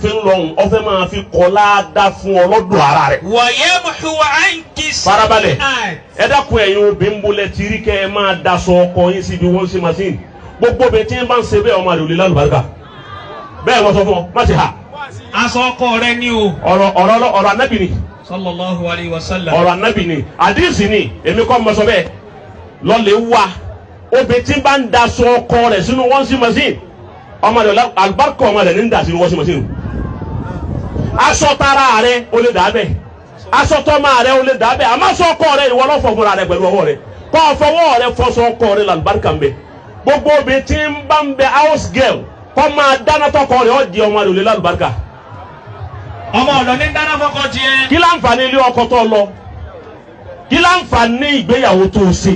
fi ń lọ òun ọfẹ́ máa fi kọ́ láàdá fún ọ lọ́dọ̀ ara rẹ̀. ويمحو عنك Farabalẹ̀. السيئات. Ẹ dákun, ẹ̀yin obìnrin, bolẹ̀ tìrí kẹ́ ẹ máa daṣọ ọkọ yín síbi wọ́n ṣe machine? Gbogbo obìnrin tí ń bá ń ṣe bẹ́ẹ̀, ọmọ rẹ̀ ò lè lálùbáríkà. Bẹ́ẹ̀ wọ́n sọ fún ọ, má ṣe hà. Aṣọ ọkọ rẹ ni o. Ọ̀rọ̀ anábì ni. صلى الله عليه وسلم. Ọ̀rọ̀ anábì ni, àdìsí ni, èmi kọ́ mọ sọ bẹ́ẹ̀. Lọ́lẹ̀ wá obìnrin tí ń bá ń daṣọ ọkọ rẹ̀ sínú wọ́n ṣe machine, ọmọ rẹ̀ àlùbáríkà ọmọ rẹ̀ ní ń dà sínú wọ́n ṣe machine. Aṣọ tara rẹ̀ ó lè dà bẹ́ẹ̀, aṣọ tọ́mọ rẹ̀ ó lè dà bẹ́ẹ̀, àmọ́ aṣọ ọkọ rẹ̀, ìwọ ló fọ̀ fúnra rẹ̀ pẹ̀lú ọwọ́ rẹ̀. Kọ́ ọ fọwọ́ rẹ̀ fọṣọ ọkọ rẹ̀, làlùbáríkà ń bẹ. Gbogbo obìnrin tí ń bá ń bẹ house girl kọ́ máa dáná tọkọ rẹ̀ ó di, ọmọ rẹ̀ ò lè lálùbáríkà. Ọmọ ọ̀dọ̀ ní dáná fọ́kọ tiẹ̀. Kí láǹfààní ilé ọkọ tó lọ? Kí láǹfààní ìgbéyàwó tó ṣe?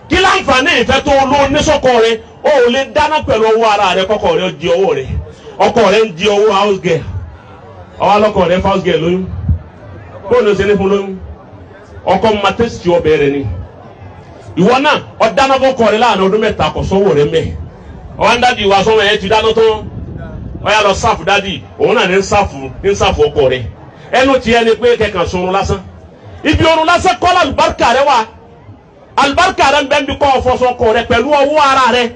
Kí láǹfààní ìfẹ́ tó ló nísọkọ rẹ̀? Ó ò lè dáná pẹ̀lú ọwọ́ ara rẹ̀, kọ́kọ́ rẹ̀ ó di ọwọ́ rẹ̀. Ọkọ rẹ̀ ń di ọwọ́ house girl. Ọwọ́ alọ́kọ rẹ̀ house girl lóyún, bóun ló ṣe ní fún lóyún? Ọkọ máa taste ọbẹ̀ rẹ̀ ni. Ìwọ náà ọ̀dáná fọkọ rẹ̀ láàrin ọdún 3, kò sọ́wọ́ rẹ̀ mẹ́. Ọwọ́n daddy wa sọ́wọ́ ẹ̀ ti dáná tán, ọyà lọ serve daddy. Òun náà ní ń serve, ní ń serve ọkọ rẹ̀. Ẹnu tiẹ̀ ni pé kẹkàn sunrun lásán, ibi orun lásán kọ́ àlùbáríkà rẹ wà. Àlùbáríkà rẹ ń bẹ́ẹ̀ bí kọ́ ọ̀fọ̀sọ ọkọ rẹ pẹ̀lú ọwọ́ ara rẹ.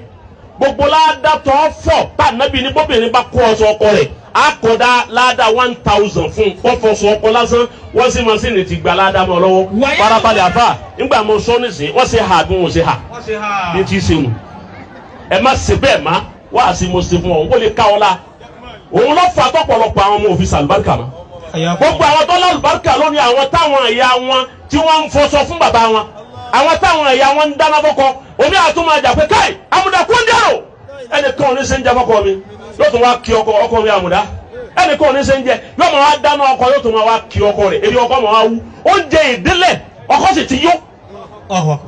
Gbogbo ládàtọ̀ fọ̀ tá nàbí ní bóbìnrin bá kó ọsọ ọkọ rẹ̀, akọ̀dá ládà 1,000 fún kọ́fọ̀sọ ọkọ lásán. Wọ́n sì máa sì ní ti gba ládà mọ́ lọ́wọ́. Farabalẹ̀ àfà, nígbà mo sọ nísìnyí, wọ́n ṣe hà bí wọ́n ṣe hà. Wọ́n ṣe ha. Ní tí í ṣe nù, ẹ má ṣe bẹ́ẹ̀ má wá sí. Mo ṣe fún ọ, ó lè ká ọ la. Òun ló fà tọ̀pọ̀lọpọ̀ àwọn ọmọ òfin sàlùbáríkà mọ́. Gbogbo àwọn tó lálùbáríkà lónìí, àwọn táwọn ẹ̀yà wọn tí wọ́n ń fọṣọ fún bàbá wọn, àwọn táwọn ẹ̀yà wọn ń dáná fọ́kọ. Omi àtúmọ̀ àjà pé káì àmùdá kúndẹ̀rò, ẹnìkan ò ní ṣe ń jẹ fọ́kọ mi, yóò tún wá kí ọkọ ọkọ mi àmùdá. Ẹnìkan ò ní ṣe ń jẹ, yóò máa wá dáná ọkọ, yóò tún máa wá kí ọkọ rẹ̀. Èdè ọkọ máa wá wú oúnjẹ ìdílẹ̀, ọkọ sì ti yó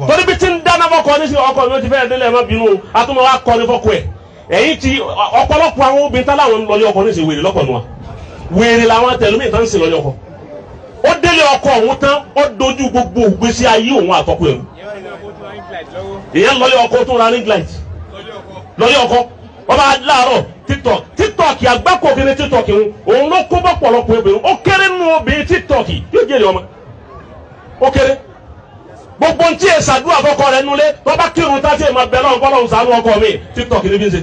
torí bí tí ń dáná fọ́kọ ní sí ọkọ mi ó ti fẹ́ délẹ̀, ẹ má bínú o. Àtúmọ̀ wá kọ́ ní fọ́kọ ẹ̀. Ẹ̀yìn tí ọ̀pọ̀lọpọ̀ àwọn obìnrin tá láwọn ń lọlé ọkọ ní sí, wèrè lọ́pọ̀ nù wa, wèrè làwọn tẹlifíìn tán ń sìn lọlé ọkọ. Ó délé ọkọ òun tán, ó dojú gbogbo ìgbésí ayé òun àtọkọ ẹ̀rù. Ìyẹn lọlé ọkọ tó ra ring light lọlé ọkọ. Wọ́n bá láàárọ̀ TikTok, TikTok àgbákò kí ni TikTok ń òun ló kó bọ́ pọ̀lọpọ̀ obìnrin. Ó kéré nínú obìnrin TikTok yóò jèrè ọmọ, ó kéré. Gbogbo ntí ẹ ṣàdúrà fọkọ rẹ nulẹ̀, tó bá kírun tá tí ẹ máa bẹ lọ́wọ́ kọ́ lọ́wọ́ ṣàánú ọkọ mi, TikTok níbi ń ṣe.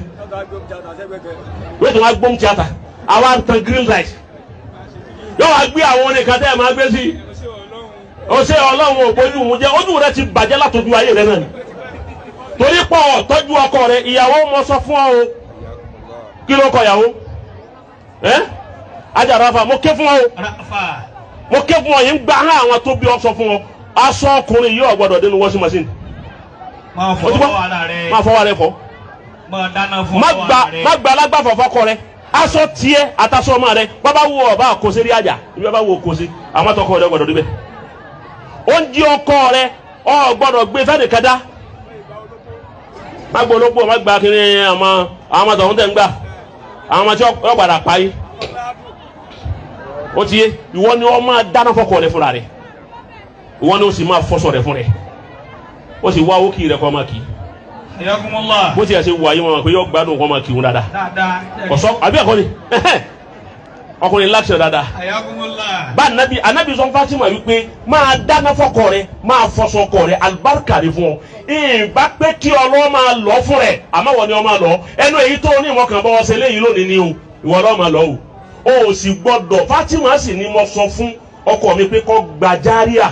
Wọ́n tún wá gbóhùn tíátà, àwa tan green light, yóò wá gbé àwọn oníkan tẹ́ ẹ máa gbé sí. Ó ṣe Ọlọ́run ò bójú òun jẹ́. Ojú rẹ ti bàjẹ́ látọjú ayé rẹ náà ni, torí pọ̀ tọ́jú ọkọ rẹ. Ìyàwó, mo sọ fún ọ o. Kí ló kọ ìyàwó ẹ? Ajarafa, mo ké fún ọ o. Rafa. Mo ké fún ọ yìí ń gba hàn àwọn tó bí ọ sọ fún ọ, aṣọ ọkùnrin yìí ò gbọ́dọ̀ dénú washing machine. Máa O ti gbọ́? fọwọ́ ara rẹ. Má fọwọ́ rẹ fọ. Máa dáná fún Má ọwọ́ gba ara rẹ. má gba alágbàfọ̀ fọkọ rẹ. Aṣọ tiẹ̀ àtàṣọ ọmọ rẹ, bàbá wo ọba kò sí rí àjà ibi bàbá wo kò sí, àwọn àtọkọ rẹ gbọ́dọ̀ débẹ̀. Oúnjẹ ọkọ rẹ ọ gbọ́dọ̀ gbé fẹ́nìkan dá. Má gbọ́ ológbò, má gba kiri àwọn ọmọ tọ̀hún tẹ̀ ń gbà, àwọn ọmọ tí ó padà pa yìí. Ó ti yé. Ìwọ ni ọ máa dáná fọkọ rẹ fúnra rẹ, ìwọ ni ó sì máa fọṣọ rẹ fún rẹ, ó sì wá owó kì í rẹ kọ́ máa kì í. حياكم الله. Bó tiẹ̀ ṣe wà yín, wọn pé yóò gbádùn kọ́ máa kì í wọn dáadáa. Dáadáa. Kọ̀sọ́ àbí ẹ̀kọ́ ni ọkùnrin láṣẹ dáadáa. حياكم الله. Bá anabi, anabi sọ Fatima wípé máa dáná fọkọ rẹ, máa fọṣọ ọkọ rẹ, alibarika rẹ fún ọ. Ìbá pé kí ọlọ́ máa lọ fún rẹ, àmọ́ wọ́n ni ọ máa lọ ẹnu èyí tó ní ìwọ̀n kan bọ́ ọsẹ léyìí lónìí ni o. Ìwọ lọ́ máa lọ o, o ò sì gbọ́dọ̀. Fatima sì ni mo sọ fún ọkọ mi pé kó gba járíà,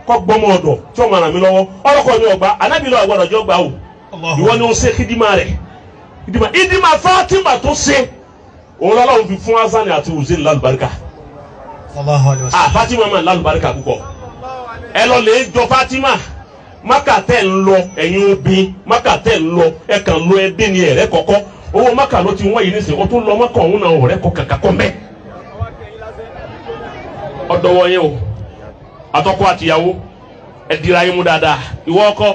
kó gbọ́mọ ọ̀dọ̀ tí ó máa ràn mí lọ́wọ́. Ọlọ́kọ mi ọgbà, anabi lọ gbọ́dọ̀ jọ gbà o. Ìwọ ni ó ṣe kídìmá rẹ, kídìmá ìdìmá Fatima tó ṣe òun lọ́lọ́run fi fún Hasan àti Hussein lálùbáríkà. Allahu alayhi wa Ah, Fatima máa lálùbáríkà púpọ̀. Ẹ lọ lè jọ Fatima. Maka tẹ́ ń lọ, ẹ̀yin obìnrin, Maka tẹ́ ń lọ, ẹ kàn lọ ẹ dé ní ẹ̀rẹ́ kọ̀kọ́. Owó Maka ló ti wọ́n yìí nísìnyí. Ó tún lọ Maka ọ̀hún náà, ọ̀rẹ́ kọ kàkà kọ́ mẹ́. Ọ̀dọ̀wọ̀ yẹn o, àtọkọ àtìyàwó, ẹ dira yín mú dáadáa. Ìwọ ọkọ